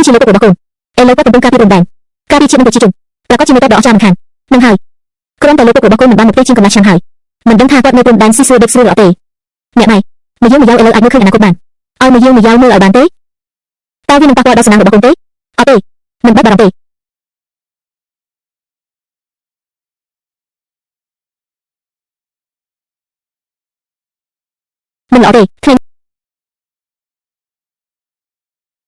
គឺជាលោកពុករបស់កូនឥឡូវគាត់កំពុងការពារព្រំដែនការពារជាតិនិងប្រជាជនប្រកាសជាមេតបដ៏អស្ចារ្យមិនខាននឹងហើយគ្រាន់តែលោកពុករបស់កូនមិនបានមកទេជាងកន្លះឆ្នាំហើយមិនដឹងថាគាត់នៅព្រំដែនស៊ីសួរដេកស្រួលឬអត់ទេអ្នកម៉ែមកយើងមកយកឥឡូវអាចមើលឃើញអនាគតបានឲ្យមកយើងមកយកមើលឲ្យបានទេតើវានឹងប៉ះពាល់ដល់សំណាងរបស់កូនទេអត់ទេមិនបាច់បារម្ភទេមិនល្អទេថ្ងៃ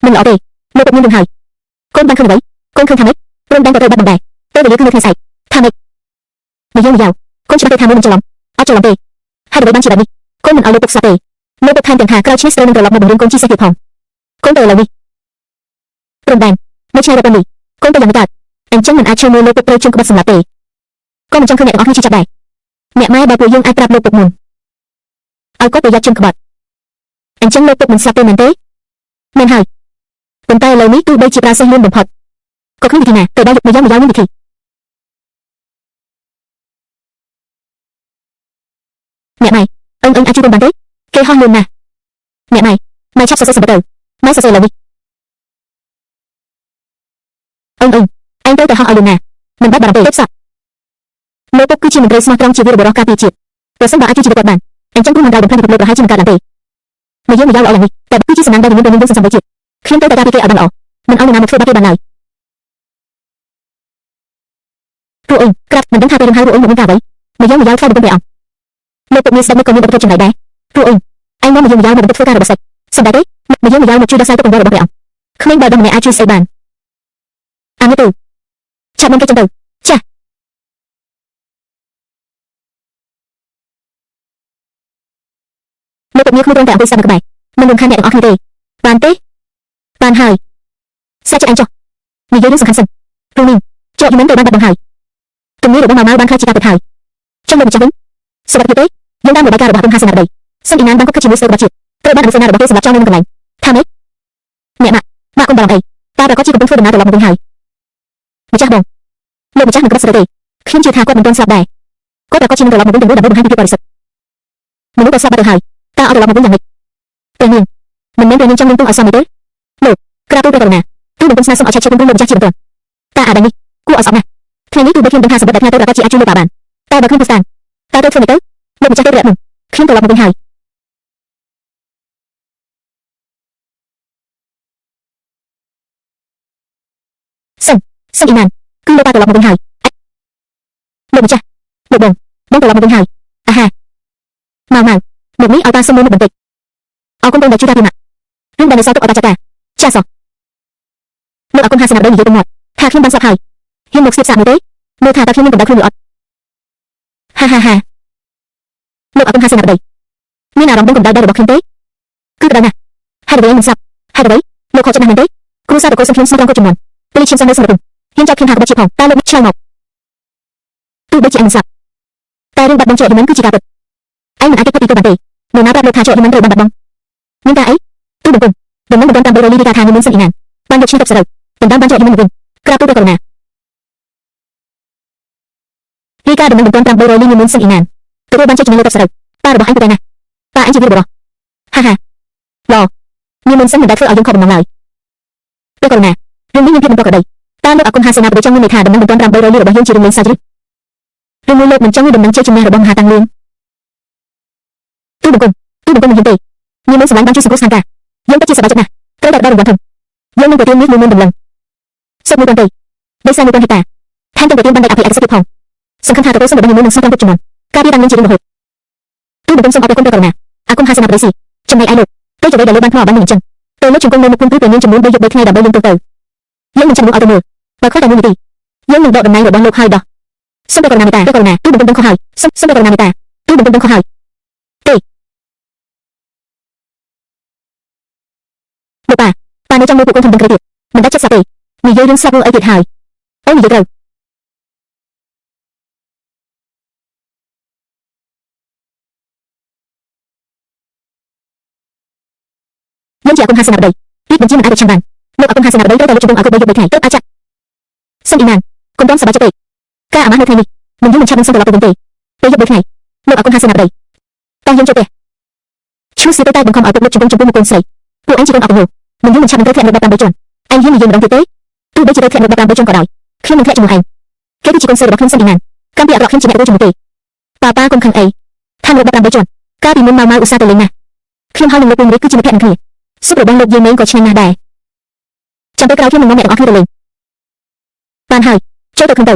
មិនល្អទេលោកពុកមានរឿងហើយកូនបានឃើញអ្វីកូនឃើញថាម៉េចព្រមដែនក៏ត្រូវបាត់បង់ដែរពេលវេលាគឺនៅថ្ងៃស្អែកថាម៉េចមកយើងមកយកកូនច្បាស់ទេថាមួយមិនច្រឡំអត់ច្រឡំទេហើយអ្វីបានជាបែបនេះកូនមិនឲ្យលោកពុកស្លាប់ទេលោកពុកថែមទាំងថាក្រោយឈ្នះស្រីនឹងត្រឡប់មកបង្រៀនកូនជីសេះទៀតផងកូនទៅឥឡូវនេះព្រមដែននៅឆ្ងាយដល់ពេលនេះកូនទៅយ៉ាងមិនកើតអញ្ចឹងមិនអាចឈើមើលលោកពុកត្រូវជុំក្បត់សម្លាប់ទេក៏មិនចង់ឃើញអ្នកទាំងអស់គ្នាឈឺចាប់ដែរអ្នកម៉ែបើពួកយើងអាចប្រាប់លោកពុកមុនឲ្យគាត់ប្រយ័ត្នជុំក្បត់អញ្ចឹងលោកពុកមិនស្លាប់ទេមែនទេមែនហើយប៉ុន្តែឥឡូវនេះទោះបីជាប្រាសេះលឿនបំផុតក៏គ្មានវិធីណាទៅដល់មកយ៉ាងមកយ៉ាងមានវិធីអ្នកម៉ែអឹងអឹងអាចជួយកូនបានទេគេហោះលឿនណាស់អ្នកម៉ែម៉ែឆាប់សរសេរសម្បត្តិទៅម៉ែសរសេរឥឡូវនេះអឹងអឹងឯងទៅតែហោះឲ្យលឿនណាស់មិនបាច់បារម្ភទេសោះលោកពុកគឺជាមន្ត្រីស្មោះត្រង់ជាវីរបុរសការពារជាតិប្រសិនបើអាចជួយជីវិតគាត់បានអញ្ចឹងគ្រោះមហន្តរាយបំផ្លាញពិភពលោកប្រហែលជាមិនកើតឡើងទេមកយើងមកយ៉ាងល្អយ៉ាងនេះតែគឺជាសំណាងដែលមានពេលយើងសន្សំໄວជាតិខ្ញុំទៅតែការពារគេឲ្យបានល្អមិនឲ្យនរណាមកធ្វើបាបគេបានឡើយពួកអ៊ីងក្រាបមិនដឹងថាពេលរំហើយពួកអ៊ីងមកមានការអ្វីមកយើងមកយ៉ាងថ្លៃបំពេញព្រះអង្គលោកពុកមានស្ដេចមកក៏មានឧបទ្រពចំណែកដែរពួកអ៊ីងឯងមកយើងមកយ៉ាងមកធ្វើការរបស់ស្ដេចសម្ដេចទេមកយើងមកយ៉ាងមកជួយដោះស្រាយទុក្ខកង្វល់របស់ព្រះអង្គគ្មានបើដល់ម្នាក់អាចជួយស្អីបានអានេះទៅឆាប់មកគេចឹងទៅចាលោកពុកមានគ្មានត្រឹមតែអង្គុយស្ដាប់នៅក្បែរមិនរំខានអ្នកទាំងអស់គ្នាទេបានទេបានហើយសាច់ចិត្តអញចុះនិយាយរឿងសំខាន់សិនព្រោះនេះជាប់យមិនទៅបានបាត់បង់ហើយទំនាយរបស់ម៉ៅម៉ៅបានខ្លាចជាការពិតហើយចង់លោកម្ចាស់វិញសុវត្ថិភាពទេយើងតាមរបាយការណ៍របស់គុំហាសេនាបតីសិនអ៊ីណានបានគប់គិតជាមួយស្រីរបស់ជាតិត្រូវបានអនុសេនារបស់គេសម្រាប់ចោលនៅនឹងកន្លែងថាម៉េចអ្នកម៉ាក់ម៉ាក់កុំបារម្ភអីតើប្រកាសជាកំពុងធ្វើដំណើរត្រឡប់មកវិញហើយម្ចាស់បងលោកម្ចាស់នឹងក្បត់ស្រីទេខ្ញុំជឿថាគាត់មិនទាន់ស្លាប់ដែរគាត់ប្រកាសជានឹងត្រឡប់មកវិញទាំងរស់ដើម្បីបង្ហាញពីភាពបរិសុទ្ធមនុស្សក៏ស្លាប់បាត់ទៅហើយតើឲ្យត្រឡប់មកវិញយ៉ាងម៉េចព្រះនាងមិនមែនព្រះនាងចង់លងទោសឲ្យសមទេលោកក្រាបទូលព្រះករុណាទូលបង្គំស្នើសុំឲ្យឆែកឈើលោកម្ចាស់ជាបន្ទាន់តើអាដានេះគួរឲ្យស្អប់ណាស់ថ្ងៃនេះទូបីខ្ញុំដឹងថាសម្បត្តិដែលផ្ញើទៅប្រកាសជាអាចជួយលោកបានតែបើខ្ញុំពុស្តាងតើទៅធ្វើម៉េចទៅលោកម្ចាស់ទៅរយៈមុនខ្ញុំត្រឡប់មកវិញហើយសិនសិនអ៊ីណានគឺលោកប៉ាត្រឡប់មកវិញហើយលោកម្ចាស់លោកបងបងត្រឡប់មកវិញហើយអាហាម៉ៅម៉ៅមកនេះឲ្យប៉ាសុំមើលមុខបន្តិចអរគុណបងដែលជួយការពារម៉ាក់រឿងដែលនៅសល់ទុកឲ្យប៉ាចាត់ការចាសោះលោកអគុណហាសេនាបតីនិយាយទៅមាត់ថាខ្ញុំបានស្លាប់ហើយហ៊ានមកស្ទាបសាកមើលទេមើលថាតើខ្ញុំមានកម្ដៅខ្លួនឬអត់ហាហាហាលោកអគុណហាសេនាបតីមានអារម្មណ៍ដឹងកម្ដៅដែររបស់ខ្ញុំទេគឺក្ដៅណាស់ហេតុអ្វីមិនស្លាប់ហេតុអ្វីលោកខកចិត្តណាស់មែនទេគ្រូសាស្ត្រតកូលសុំខ្ញុំស្មោះត្រង់គ្រប់ចំនួនពេលឈាមសងនៅសម្រាប់ហ៊ានចោទខ្ញុំថាក្បត់ជាតិផងតើលោកឆ្លើយមកទោះបីជាឯងមិនស្លាប់តែរឿងបាត់បង់ជាប់យមិនគឺជាការពិតឯងមិនអាចគេផុតពីទៅបានទេនៅណាប្រាប់លោកថាជាប់យមិនត្រូវបានបាត់បង់មានការអីទូបង្គំដំណឹងមិនទាន់តាម300លីរីកាថាមានសិនអ៊ីណានបានយកឈ្នះទុកសត្រូវដណ្ដើមបានជាប់យមិនមកវិញក្រាបទូលព្រះករុណារីកាដំណឹងមិនទាន់តាម300លីមានសិនអ៊ីណានទទួលបានជ័យជំនះលើទុកសត្រូវប៉ារបស់អញពូកែណាស់ប៉ាអញជាវីរបុរសហាហាល្អមានសិនមិនដែលធ្វើឲ្យយើងខកបំណងឡើយព្រះករុណារឿងនេះមានភាពមិនប្រក្រតីតើលោកអគុណហាសេនាបតីចង់មានន័យថាដំណឹងមិនទាន់800លីរបស់យើងជារឿងលេងសើចឬឬមួយលោកមិនចង់ឲ្យដំណឹងជ័យជំនះរបស់មហាតាំងលឿងទូបង្គំទូបង្គំមិនហ៊ានទេមានមុនសម្លាញ់បានជួយសង្គ្រោះស្ថានភាពយើងពិតជាសប្បាយចិត្តណាស់ត្រូវតែដល់រង្វាន់ធំយើងនឹងប្រទាននេះមួយមុនដំឡឹងសុខមួយប៉ុនទេដោយសារ1000ហិកតាថែមទាំងប្រទានបានដាច់អភ័យឯកសិទ្ធិទៀតផងសង្ឃឹមថាតកូលសុំរបស់មួយនឹងស្មោះត្រង់គ្រប់ចំនួនការពារតាំងលឿងជារៀងរហូតទូបង្គំសូមអរគុណព្រះករុណាអគុណហាសេនាបតីស៊ីចំណែកឯលោកទៅអ្វីដែលលោកបានធ្វើឲ្យបាននឹងអញ្ចឹងពេលលោកជង្គង់នៅមុខគុំគឺពេលមានចំនួន3យប់3ថ្ងៃដើម្បីយើងទៅយើងនឹងចាំលោកឲ្យទៅមើលបើខ្វះតែមួយនាទីយើងនឹងដកតំណែងរបស់លោកហើយដោះសូមព្រះករុណាមេត្តាព្រះករុណាទូបង្គំដឹងខុសហើយសូមសូមព្រះករុណាមេត្តាទូបង្គំដឹងខុសហើយទេលោកប៉ាប៉ានៅចង់មើលពួកកូនធំដឹងក្រទៀតមិនដាច់ចិត្តស្លាប់ទេនិយាយរឿងស្លាប់រឿងអីទៀតហើយអូនិយាយត្រូវយើងជាអគុណហាសេនាបតីពីបញ្ជាមិនអាចប្រឆាំងបានលោកអគុណហាសេនាបតីត្រូវតែលោកជំរុញឲ្យគ្រប់3យប់3ថ្ងៃទើបអាចចាត់សិនអ៊ីណានកុំទាន់សប្បាយចិត្តពេកការអាម៉ាស់នៅថ្ងៃនេះមិនយូរមិនឆាប់នឹងសឹងត្រឡប់ទៅវិញទេពេលយប់3ថ្ងៃលោកអគុណហាសេនាបតីតោះយើងចូលផ្ទះឈ្មោះសៀទៅតែបង្ខំឲ្យពួកលោកជំរុញចំពោះមុខកូនស្រីពួកឯងជាកូនអកញោមិនយូរមិនឆាប់នឹងត្រូវធ្លាក់នៅបាត់តាម3ជាន់ ឯងហ៊ាននិយាយម្ដងទៀតទេទោះបីជាត្រូវធ្លាក់នៅ18ជាន់ក៏ដោយខ្ញុំនឹងធ្លាក់ជាមួយឯងគេគឺជាកូនស្រីរបស់ខ្ញុំសិនពីណាកម្មពីអាក្រក់ខ្ញុំជាអ្នកទទួលជាមួយទេប៉ាប៉ាកុំខឹងអីថានៅ18ជាន់កាលពីមុនម៉ៅម៉ៅឧស្សាហ៍ទៅលេងណាស់ខ្ញុំហើយនឹងលោកពូមរិទ្ធគឺជាមិត្តភក្តិនឹងគ្នាស៊ុបរបស់លោកយាយមេងក៏ឆ្ងាញ់ណាស់ដែរចាំពេលក្រោយខ្ញុំនឹងនាំអ្នកទាំងអស់គ្នាទៅលេងបានហើយចូលទៅក្នុងទៅ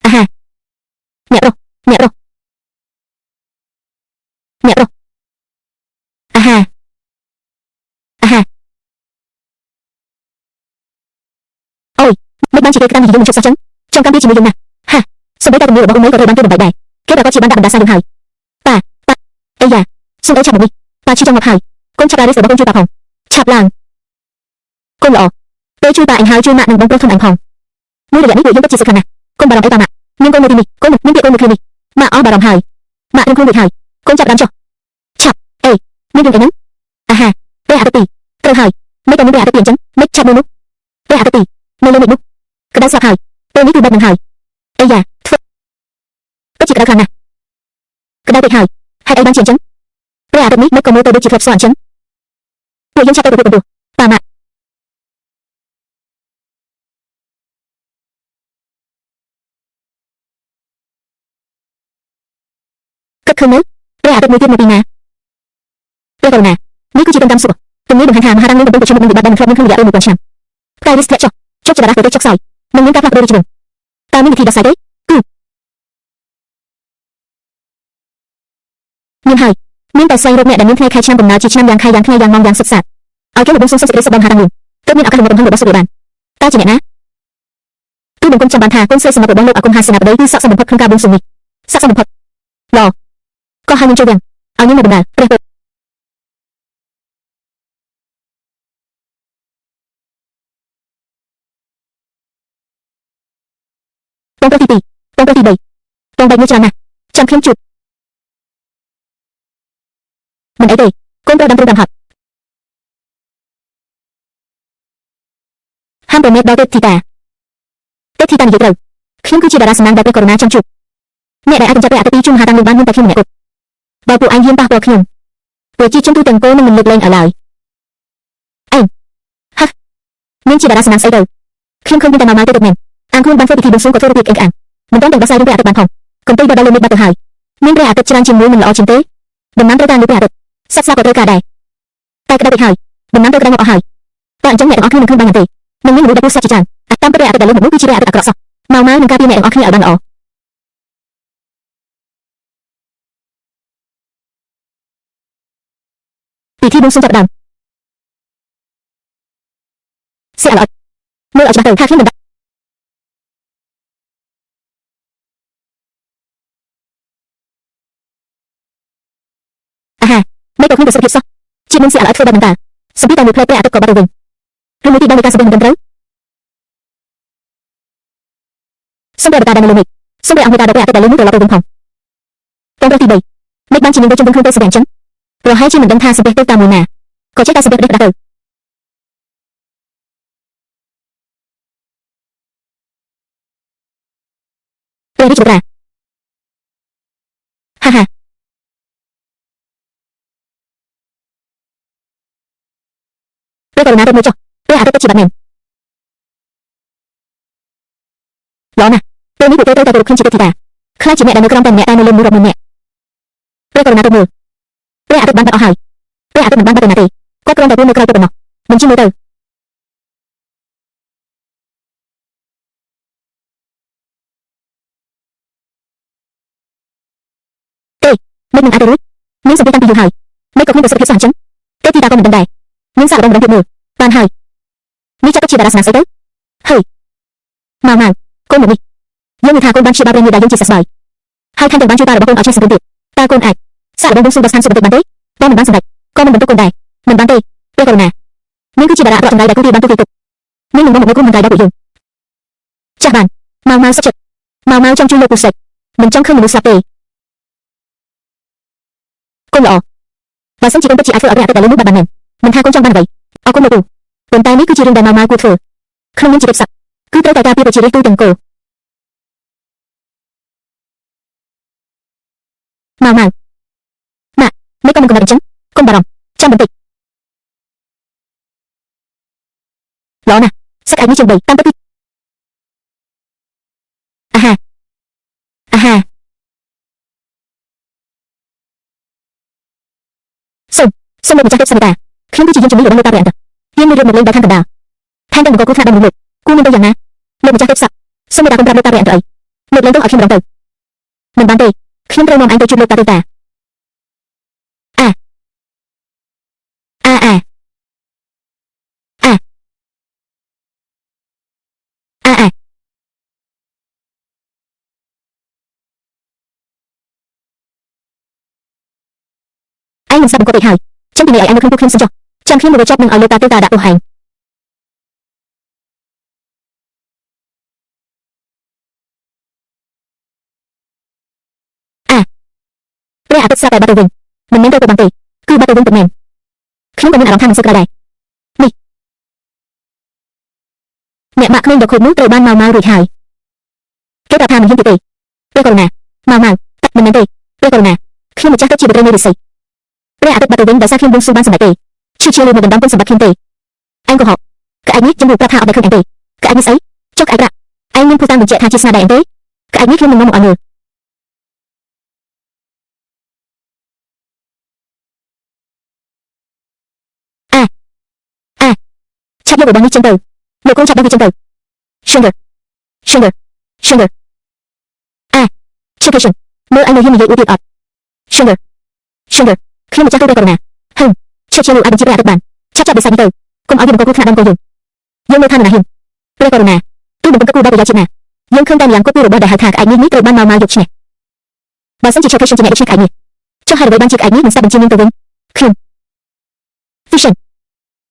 អាហាអ្នកប្រុសអ្នកប្រុសអ្នកប្រុសអាហាអាហាអូយមិនបានជាគេក្តាំនិយាយមិនជប់សោះចឹងចង់កម្មពីជាមួយយើងណាស់ហាសូម្បីតែទំនាលរបស់អ៊ំមីក៏ត្រូវបានគេបំបែកដែរគេប្រកាសជាបានដាក់បណ្ដាសាយើងហើយប៉ាប៉ាអីយ៉ាសុំអីឆាប់មកនេះប៉ាឈឺចង់ងាប់ហើយកូនឆាប់ឡើងរបស់កូនជួយប៉ាផងឆាប់ឡើងកូនល្អពេលជួយប៉ាអញហើយជួយម៉ាក់និងបងប្រុសធំអញផងមួយរយៈនេះពួកយើងពិតជាសុខខ្លាំងណាស់កូនបារម្ភអីប៉ាម៉ាក់មានកូននៅទីនេះកូនមានពាក្យកូននៅគ្នានេះម៉ាក់អស់បារម្ភហើយម៉ាក់នឹងខ្លួនរួចហើយកូនចាប់ដើមចុះឆាប់អេមានរឿងអីហ្នឹងអាហាពេលអាទិត្យ2ត្រូវហើយមិនតែមានពេលអាទិត្យ2អញ្ចឹងមិនឆាប់មើលនោះពេលអាទិត្យ2នៅលើមេឃនោះក្តៅស្លាប់ហើយពេលនេះគឺបែបនឹងហើយអីយ៉ាធ្វើពិតជាក្តៅខ្លាំងណាស់ក្តៅពេកហើយហេតុអីបានជាអញ្ចឹងពេលអាទិត្យនេះមិនក៏មើលទៅដូចជាធ្លាប់ស្គាល់អញ្ចឹងពួកយើងឆាប់ទៅទទួលកំពស់ប៉ាម៉ាក់គិតឃើញមើលព្រះអាទិត្យមួយទៀតមកពីណាព្រះករុណានេះគឺជាទំតាមសួគ៌ទំនេះបង្ហាញថាមហារាងនឹងកំពុងប្រឈមមុខនឹងវិបត្តិដែលមិនធ្លាប់មានក្នុងរយៈពេល1000ឆ្នាំផ្កាយរិះធ្លាក់ចុះជោគជាតារាប្រទេសចុកខ្សោយនិងមានការផ្លាស់ប្ដូររាជវង្សតើមានវិធីដោះស្រាយទេគឺមានហើយមានតែស្វែងរកអ្នកដែលមានថ្ងៃខែឆ្នាំកំណើតជាឆ្នាំយ៉ាងខែយ៉ាងថ្ងៃយ៉ាងម៉ោងយ៉ាងសុទ្ធសាធឲ្យគេមកបួងសួងសុំសេចក្តីសុខដល់មហារាងលទើបមានឱកាសរំលឹកកំហឹងរបស់សុខបានតើជាអ្នកណាទូបង្គំចាំបានថាកូនស្រីសម្រាប់របស់លោកអគុណហាសេនាបតីគឺស័ក្តិសមបំផុតក្នុងការបួងសួងនេះស័ក្តិសមបំផុតល្អក៏ឲ្យនឹងចូលវិញឲ្យនាងមកបម្រើព្រះពុទ្ធបងប្រុសទី2បងប្រុសទី3បងបែកមួយច្រើនណាស់ចាំខ្ញុំជួបមិនអីទេកូនប្រុសដាំទ្រូងដាំហត់ហាមប្រមេតដល់ទេពធីតាទេពធីតានិយាយត្រូវខ្ញុំគឺជាតារាសំណាងដែលព្រះករុណាចង់ជួបអ្នកដែលអាចកម្ចាត់ព្រះអាទិត្យពីជួមមហាតាំងលបានមានតែខ្ញុំម្នាក់គត់បើពួកឯងហ៊ានប៉ះពាល់ខ្ញុំប្រជាជនទូទាំងគោនឹងមិនលើកលែងឲ្យឡើយឯងហាមានជាតារាសំណាងស្អីទៅខ្ញុំឃើញមានតែម៉ៅម៉ៅទៅទុកមែនអាងខ្លួនបានធ្វើពិធីបួងសួងក៏ធ្វើរូបភាពក្អេងក្អាងមិនទាន់ទាំងដោះស្រាយរឿងព្រះអាទិត្យបានផងកុំទៅដល់លើមេឃបាត់ទៅហើយមានព្រះអាទិត្យច្រើនជាមួយមិនល្អជាងទេតំណាំត្រូវការលើព្រះអាទិត្យសត្វស្លាបក៏ត្រូវការដែរតែក្តៅពេកហើយតំណាំត្រូវក្តៅមកអស់ហើយតើអញ្ចឹងអ្នកទាំងអស់គ្នានឹងឃើញបានយ៉ាងទេនឹងមានមនុស្សដែលពូសត្វជាច្រើនតាមព្រះអាទិត្យដែលលើមកនោះគឺជាព្រះអាទិត្យអាក្រក់សោះម៉ៅម៉ៅនឹងការពារអ្នកទាំងអស់គ្នាឲ្យបានល្អពិធីបួងសួងចាប់ផ្ដើមសៀកល្អមើលឲ្យច្បាស់ទៅថាខ្ញុំមិនអាហាមិនក៏គ្មានប្រសិទ្ធភាពសោះជាតិនឹងសៀកល្អធ្វើបែបហ្នឹងតើសំពីតែមួយផ្លែព្រះអាទិត្យក៏បាត់ទៅវិញឬមួយទីដល់នៃការសម្ដែងមិនត្រឹមត្រូវសូមព្រះបតាដែលនៅលើមេឃសូមព្រះអង្គមេត្តាដល់ព្រះអាទិត្យដែលលើនោះត្រឡប់ទៅវិញផងបងប្រុសទី3មិនបានជានាងទៅជុំវិញខ្លួនទៅសម្ដែងអញ្ចឹងប្រហែលជាមិនដឹងថាសំពះទៅតាមមួយណាក៏ចេះតែសំពះផ្ដេសផ្ដាស់ទៅព្រះរាជបុត្រាហាហាព្រះករុណាទៅមើលចុះព្រះអាទិត្យពិតជាបាត់មែនល្អណាស់ពេលនេះពួកគេត្រូវតែគោរពខ្ញុំជាទេពធីតាខ្លាចជាអ្នកដែលនៅក្រោមតែម្នាក់តែនៅលើមនុស្សរាប់ម៉ឺននាក់ព្រះករុណាទៅមើលព្រះអាទិត្យបានបាត់អស់ហើយព្រះអាទិត្យមិនបានបាត់ទៅណាទេគាត់គ្រាន់តែរួមនៅក្រោយទៅប៉ុណ្ណោះមិនជឿមើលទៅទេមិននឹងអាចទៅរួចមានសម្ពាធតាំងពីយូរហើយមិនក៏គ្មានប្រសិទ្ធភាពសោះអញ្ចឹងទេពធីតាក៏មិនដឹងដែរមានសាកល្បងម្ដងទៀតមើលបានហើយនេះចាត់ទុកជាតារាសំណាងស្អីទៅហើយម៉ៅម៉ៅកូនមកនេះយើងនឹងថាកូនបានព្យាបាលព្រះញាតិដែលយើងជាសះស្បើយហើយថែមទាំងបានជួយប៉ារបស់កូនឲ្យឈ្នះសង្គ្រាមទៀតតើកូនអាចសាកល្បងបួងសួងដល់ស្ថានសុគតិបានទេបើមិនបានសម្រេចក៏មិនបន្ទោសកូនដែរមិនបានទេព្រះករុណានេះគឺជាតារាអាក្រក់ចង្រៃដែលគូទីបានទូទីទុកនេះនឹងមកមកគុំចង្រៃដល់ពួកយើងចាស់បានម៉ៅម៉ៅសុខចិត្តម៉ៅម៉ៅចង់ជួយលោកពូសេកមិនចង់ឃើញមនុស្សស្លាប់ទេកូនល្អបើសិនជាកូនពិតជាអាចធ្វើឲ្យព្រះអាទិត្យដែលលើនោះបាត់បានមែនមិនថាកូនចង់បានអ្វីអរគុណលោកពូប៉ុន្តែនេះគឺជារឿងដែលម៉ៅម៉ៅគួរធ្វើក្នុងនាមជាទេពសត្វគឺត្រូវតែការពារប្រជារាស្ត្រទូទាំងគោ ម៉ៅម៉ៅម៉ាក់មិនក៏មិនកំណត់អញ្ចឹងកុំបារម្ភចាំបន្តិចល្អណាស់សឹកឯងនេះជាង3តាមពិតគឺអាហាអាហាសូមសូមលោកម្ចាស់ទេពសនិតាខ្ញុំគឺជាយានជំនិះរបស់លោកតាព្រះអង្គយានមួយរត់មកលេងដល់ខាងកណ្ដាលថែមទាំងបង្កគ្រោះថ្នាក់ដល់មនុស្សលោកគួរមានទៅយ៉ាងណាលោកម្ចាស់ទេពស័ក្តិសូមមេត្តាកុំប្រាប់លោកតាព្រះអង្គទៅអីលើកលែងទោសឲ្យខ្ញុំម្ដងទៅមិនបានទេខ្ញុំត្រូវនាំឯងទៅជួបលោកតាទេតាអាអាអាអាអាអាឯងមិនស្ដាប់បង្គាប់ពេកហើយចឹងពីនេះឲ្យឯងនៅក្នុងពួកខ្ញុំសិនចុះចាំខ្ញុំមកចប់នឹងឲ្យលោកតាទេតាដាក់ទោសឯងព្រះអាទិត្យស្រាប់តែបាត់ទៅវិញមិនមែនទៅទៅបានទេគឺបាត់ទៅវិញពិតមែនខ្ញុំក៏មានអារម្មណ៍ថាមិនសូវក្រៅដែរនេះអ្នកម៉ាក់ក្មេងដ៏ខូចនោះត្រូវបានម៉ៅម៉ៅរួចហើយគេប្រាប់ថាមិនហ៊ានទៀតទេព្រះករុណាម៉ៅម៉ៅមិនមែនទេព្រះករុណាខ្ញុំម្ចាស់ទៅជាបុត្រីនៃឫស្សីព្រះអាទិត្យបាត់ទៅវិញដោយសារខ្ញុំបួងសួងបានសម្រេចទេឈឺជាលឺមកដណ្ដើមគុណសម្បត្តិខ្ញុំទេឯងកុហកក្អែកនេះជំនួសប្រាប់ថាអត់ដែលឃើញឯងទេក្អែកនេះស្អីចុះក្អែកប្រាក់ឯងមានភូតាងបញ្ជាក់ថាជាស្នាដៃឯងទេក្អែកនេះខ្ញុំនឹងនាំមកឲ្យមើលឆាប់យករបស់នេះចេញទៅលោកកូនឆាប់ដល់វាចេញទៅ Sugar Sugar Sugar អា Education មើលឯងនៅហ៊ាននិយាយអួតទៀតអត់ Sugar Sugar ខ្ញុំម្ចាស់ទូព្រះករុណាហឹមឈឺជាលោកអាចបញ្ជាព្រះអាទិត្យបានឆាប់ចាប់បិសាចនេះទៅកុំឲ្យវាបង្កគ្រោះថ្នាក់ដល់កូនយើងយើងមើលថានរណាហ៊ានព្រះករុណាទូបំពង់គូដល់ប្រយោជន៍ជាតិណាយើងឃើញតែម្យ៉ាងគត់ពីរបស់ដែលហៅថាក្អែកនេះនេះត្រូវបានម៉ៅម៉ៅយកឈ្នះបើសិនជា Education ជាអ្នកយកឈ្នះក្អែកនេះចុះហេតុអ្វីបានជាក្អែកនេះមិនស្ដាប់បញ្ជានាងទៅវិញខ្ញុំ Vision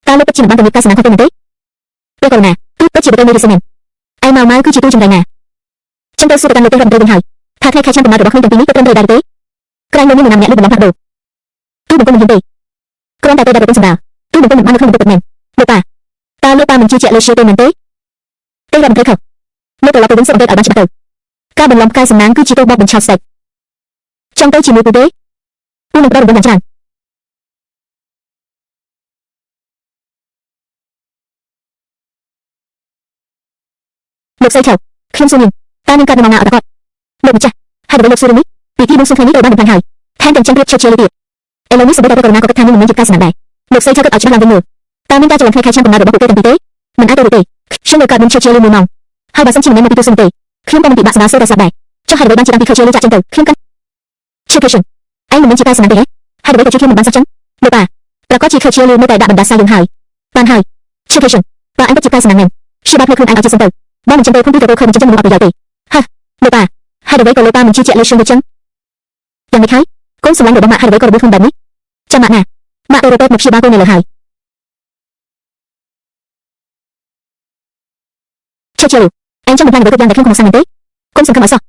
តើលោកពិតជាមិនបានទៅមានការសំណាងខុសទៅមែនទេព្រះករុណាទូពិតជាបុត្រីនៃឫស្សីមែនឯម៉ៅម៉ៅគឺជាទូចម្រៃណាចឹងទៅសួរទៅកាន់លោកទេរដ្ឋមន្ត្រីវិញហើយថាថ្ងៃខែឆ្នាំកំណើតរបស់ខ្ញុំទាំងពីរនេះក៏ត្រឹមត្រូវដែរទេក្រែងលោកមាននរណាម្នាក់លួចបន្លំផ្លាស់ប្ដូរទូបង្គំមិនហ៊ានទេគ្រាន់តែពេលដែលប្រពន្ធសម្រាលទូបង្គំមិនបាននៅក្នុងបន្ទប់ពិតមែនលោកប៉ាតើលោកប៉ាមិនជឿជាក់លើឈៀវទេមែនទេទេរដ្ឋមន្ត្រីខុសលោកត្រឡប់ទៅវិញសួរអង្កេតឲ្យបានច្បាស់ទៅការបន្លំផ្កាយសំណាងគឺជាទោសបោកបញ្ឆោតស្ដេចចង់ទៅជាមួយពូទេពូនឹងផ្ដល់រង្វាន់យ៉ាងច្រើនលោកស្រីខៅខ្ញុំសួរនាងតើនាងកើតនៅម៉ោងណាអត់ប្រាកដលោកម្ចាស់ហេតុអ្វីលោកសួររឿងនេះពីទីបួងសួងថ្ងៃនេះត្រូវបានបំផ្លាញហើយថែមទាំងចាំព្រៀបឈើជាលទៀតឥឡូវនេះសូម្បីតែព្រះករុណាក៏គិតថានាងមិនមែនជាផ្កាយសំណាងដែរលោកស្រីខៅគិតឲ្យច្បាស់ឡើងវិញមើលតើមានការច្រឡំថ្ងៃខែឆ្នាំកំណើតរបស់ពួកគេទាំងពីរទេមិនអាចទៅរួចទេខ្ញុំនៅកើតមុនឈើជាលមួយម៉ោងហើយបើសិនជាមិនមែនមកពីទូសួងទេខ្ញុំក៏មិនពិបាកសម្រាប់សូត្រតែស្លាប់ដែរចុះហេតុអ្វីបានជាតាំងពីខៅជាលចាក់ចេញទៅខ្ញុំកាន់ឈើ patient ឯងមិនមែនជាផ្កាយសំណាងទេហេហេតុអ្វីក៏ជួយខ្ញុំមិនបានសោះចឹងលោកប៉ាប្រកាសជាខៅជាលនៅតែដាក់បណ្ដាសាយើងហើយបានហើយឈើ patient បើឯងពិតជាផ្កាយសំណាងមែនព្យាបាលខ្លួនឯងឲ្យជាសិនទៅបើមិនចឹងទេភូមិទីទៅខើមិនចឹងមិនអត់ប្រយោជន៍ទេហ៎លោកប៉ាហេតុអ្វីក៏លោកប៉ាមិនជឿជាក់លើខ្ញុំទៅចឹងយ៉ាងម៉េចហើយកូនសម្លាញ់របស់ម៉ាក់ហេតុអ្វីក៏របួសធ្ងន់បែបនេះចាំម៉ាក់ណាម៉ាក់ទៅរកពេទ្យមកព្យាបាលកូននៅលើហើយឈើជាលឯងចង់បំផ្លាញអ្វីគ្រប់យ៉ាងដែលខ្ញុំកំពុងសាងមែនទេកូនសង្ឃឹមឲ្យសោះ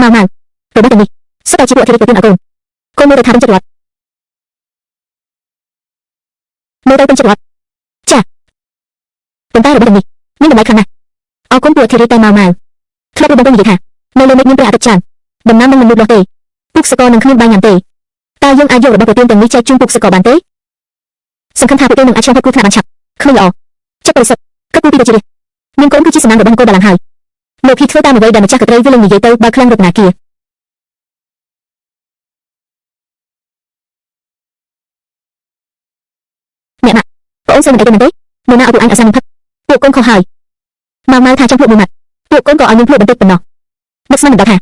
ម៉ៅម៉ៅរបស់ទាំងនេះសុទ្ធតែជាពួកអធិរាជប្រទានឲ្យកូនកូនមើលទៅថាពេញចិត្តរត់មើលទៅពេញចិត្តរត់ចាប៉ុន្តែរបស់ទាំងនេះមានតម្លៃខ្លាំងណាស់អរគុណពួកអធិរាជតែម៉ៅម៉ៅធ្លាប់បងប្អូននិយាយថានៅលើមេឃមានព្រះអាទិត្យច្រើនដំណាំនឹងមិនលូតលាស់ទេពុកសកលនឹងគ្មានបាយញ៉ាំទេតើយើងអាចយករបស់ប្រទានទាំងនេះចែកជូនពុកសកលបានទេសង្ឃឹមថាពួកគេនឹងអាចឆ្លងផុតគ្រោះថ្នាក់បានឆាប់គ្មានល្អចិត្តបរិសុទ្ធគិតគូរពីប្រជារាស្ត្រមានកូនគឺជាសំណាងរបស់នគរបាលឡើងហើយលោកភីធ្វើតាមអ្វីដែលម្ចាស់កត្រីវានឹងនិយាយទៅបើខ្លាំងរតនាគារអ្នកម៉ាក់ប្អូនសើមិនអីទៅមែនទេនៅណាឲ្យពួកអញអាសានឹងផឹកពួកកូនខុសហើយម៉ៅម៉ៅថាចង់ភ្លក់មួយម៉ាត់ពួកកូនក៏ឲ្យមានភ្លក់បន្តិចប៉ុណ្ណោះនឹកស្មានមិនដល់ថា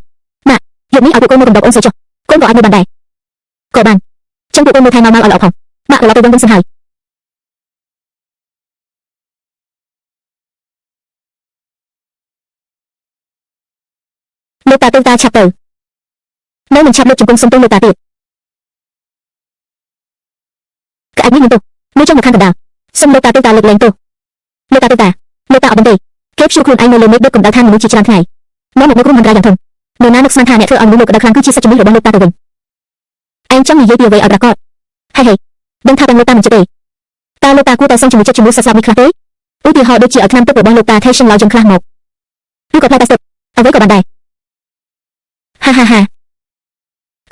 ម៉ាក់យប់នេះឲ្យពួកកូនមកកំដប់អូនសើចុះកូនក៏អាចមើលបានដែរក៏បានចឹងពួកកូនមើលថែម៉ៅម៉ៅឲ្យល្អផងម៉ាក់ត្រឡប់ទៅវិញវិញសិនហើយលោកតាទៅតាឆាប់ទៅនៅមិនឆាប់លោកចំពុងសុំទោសលោកតាទៀតក្អែកនេះមានទោសនៅចុងមកខាងកណ្ដាលសុំលោកតាទៅតាលើកលែងទោសលោកតាទៅតាលោកតាអត់ដឹងទេគេព្យួរខ្លួនឯងនៅលើមេឃដូចកម្ដៅឋានមនុស្សជាច្រើនថ្ងៃនាំមកនូវគ្រោះមហន្តរាយយ៉ាងធំនៅណានឹកស្មានថាអ្នកធ្វើឲ្យមនុស្សលោកក្ដៅខ្លាំងគឺជាសត្វជំនិះរបស់លោកតាទៅវិញឯងចង់និយាយពីអ្វីឲ្យប្រាកដ ហេហេដឹងថាទាំងលោកតាមិនចិត្តទេតើលោកតាគួរតែសងជំងឺចិត្តជាមួយសត្វស្លាបនេះខ្លះទេឧទាហរណ៍ដូចជាឲ្យថ្នាំទឹករបស់លោកតាថេសិនឡើយយើងខ្លះមកឬក៏ផ្លែតាស្ទឹកអ្វីក៏បានដែរហាហាហា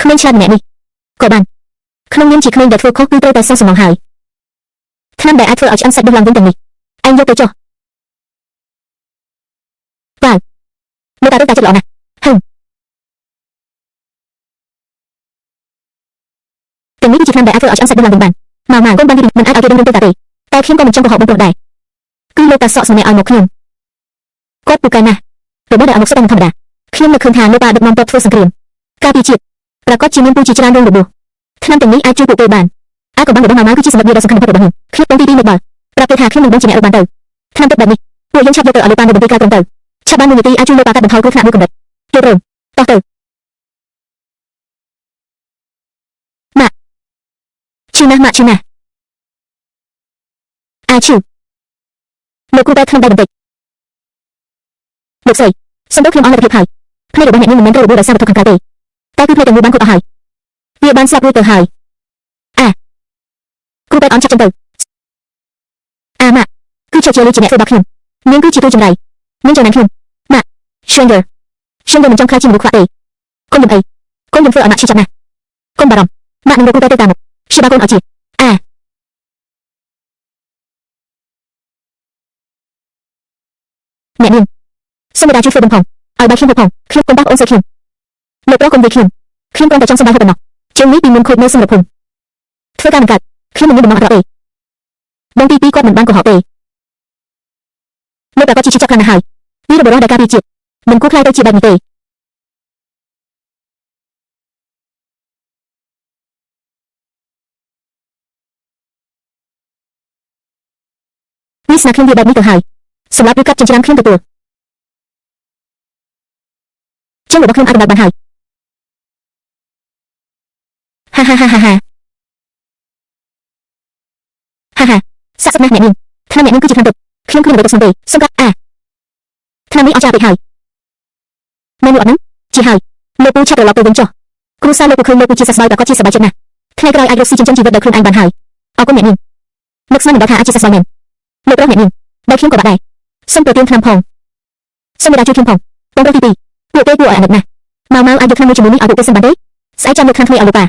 ក្មេងឆ្លាតម្នាក់នេះក៏បានក្នុងនាមជាក្មេងដែលធ្វើខុសគឺត្រូវតែសងសំណងហើយថ្នាំដែលអាចធ្វើឲ្យឆ្អឹងសាច់ដុះឡើងវិញទាំងនេះឯងយកទៅចុះវ៉ាវលោកតារឹតតែចិត្តល្អណាស់ហឹមទាំងនេះគឺជាថ្នាំដែលអាចធ្វើឲ្យឆ្អឹងសាច់ដុះឡើងវិញបានម៉ៅម៉ៅកូនបានទីមិនអាចឲ្យគេដឹងរឿងទេតាទេតែខ្ញុំក៏មិនចង់កុហកបងប្រុសដែរគឺលោកតាសក់ស្នេហ៍ឲ្យមកខ្ញុំគាត់ពូកែណាស់របស់ដែលឲ្យមកសុទ្ធតែមិនធម្មតាខ្ញុំនឹកឃើញថាលោកតាដឹកនាំទ័ពធ្វើសង្គ្រាមការពារជាតិប្រកាសជាមានពូជាច្រើនរងរបួសថ្នាំទាំងនេះអាចជួយពួកគេបានអាចកំបាំងរបស់ម៉ៅម៉ៅគឺជាសមិទ្ធផលដ៏សំខាន់បំផុតរបស់ខ្ញុំខ្ញុំទាំងទី2មកបើប្រាប់គេថាខ្ញុំនឹងដឹងជាអ្នករកបានទៅថ្នាំទឹកបែបនេះពួកយើងឆាប់យកទៅឲ្យលោកតានៅបន្ទាយក្រៅក្រុងទៅឆាប់បានមួយនាទីអាចជួយលោកតាកាត់បន្ថយគ្រោះថ្នាក់មួយកម្រិតយល់ព្រមតោះទៅម៉ាក់ឈឺណាស់ម៉ាក់ឈឺណាស់អាឈឺលោកគ្រូបែបខ្ញុំដែរបន្តិចលោកស្រីសំដៅខ្ញុំអស់លទ្ធភាពហើយភ្នែករបស់អ្នកនាងមិនមែនត្រូវរបួសដោយសារវត្ថុខាងក្រៅទេតែគឺភ្នែកទាំងមូលបានខូចអស់ហើយវាបានស្លាប់រួចទៅហើយអាគ្រូបែបអន់ឆាប់ចឹងទៅអាម៉ាក់គឺជាជាលីជាអ្នកធ្វើបាបខ្ញុំនាងគឺជាទូចម្រៃនាងចំណេញខ្ញុំម៉ាក់ Stranger Stranger មិនចង់ខ្លាចជាមនុស្សខ្វាក់ទេកុំយំអីកុំយំធ្វើឲ្យម៉ាក់ឈឺចាប់ណាស់កុំបារម្ភម៉ាក់នឹងរកគ្រូពេទ្យទៅតាមមុខព្យាបាលកូនឲ្យជាអាអ្នកនាងសូមមេត្តាជួយធ្វើបុណ្យផងឲ្យបាយខ្ញុំហូបផងខ្ញុំកុំប៉ះអូនស្រីខ្ញុំលោកប្រុសកុំវាយខ្ញុំខ្ញុំគ្រាន់តែចង់សុំបាយហូបប៉ុណ្ណោះជើងនេះពីមុនខូចនៅសមរភូមិធ្វើការមិនកើតខ្ញុំមិនមានបំណងអាក្រក់ទេបងទី2គាត់មិនបានកុហកទេលោកប្រកាសជាឈឺចាប់ខ្លាំងណាស់ហើយវីរបុរសដែលការពារជាតិមិនគួរខ្លាចទៅជាបែបនេះទេវាសនាខ្ញុំវាបែបនេះទៅហើយសម្រាប់ឬកាត់ចិញ្ច្រាំខ្ញុំទទួលជើងរបស់ខ្ញុំអាចដំណើរបានហើយហាហាហាហាហាហាហាសាក់សណាស់អ្នកនាងថ្នាំអ្នកនាងគឺជាថ្នាំទឹកខ្ញុំគ្មានអ្វីទៅស្មានទេសូមកាត់អាថ្នាំនេះអស់ចាពេកហើយមែនអត់ហ្នឹងជាហើយលោកពូឆាប់ត្រឡប់ទៅវិញចុះគ្រួសារលោកពូឃើញលោកពូជាសះស្បើយប្រកាសជាសប្បាយចិត្តណាស់ថ្ងៃក្រោយអាចរកស៊ីចិញ្ចឹមជីវិតដោយខ្លួនឯងបានហើយអរគុណអ្នកនាងនឹកស្មានមិនដល់ថាអាចជាសះស្បើយមែនលោកប្រុសអ្នកនាងដែលខ្ញុំក៏បាក់ដែរសូមប្រទានថ្នាំផងសូមមេត្តាជួយខ្ញុំផងបងប្រុសទី2ពួកគេគួរឲ្យអាណិតណាស់ម៉ៅម៉ៅអាចយកថ្នាំមួយជាមួយនេះឲ្យពួកគេសិនបានទេស្អែកចាំយកថ្នាំថ្មីឲ្យលោកប៉ា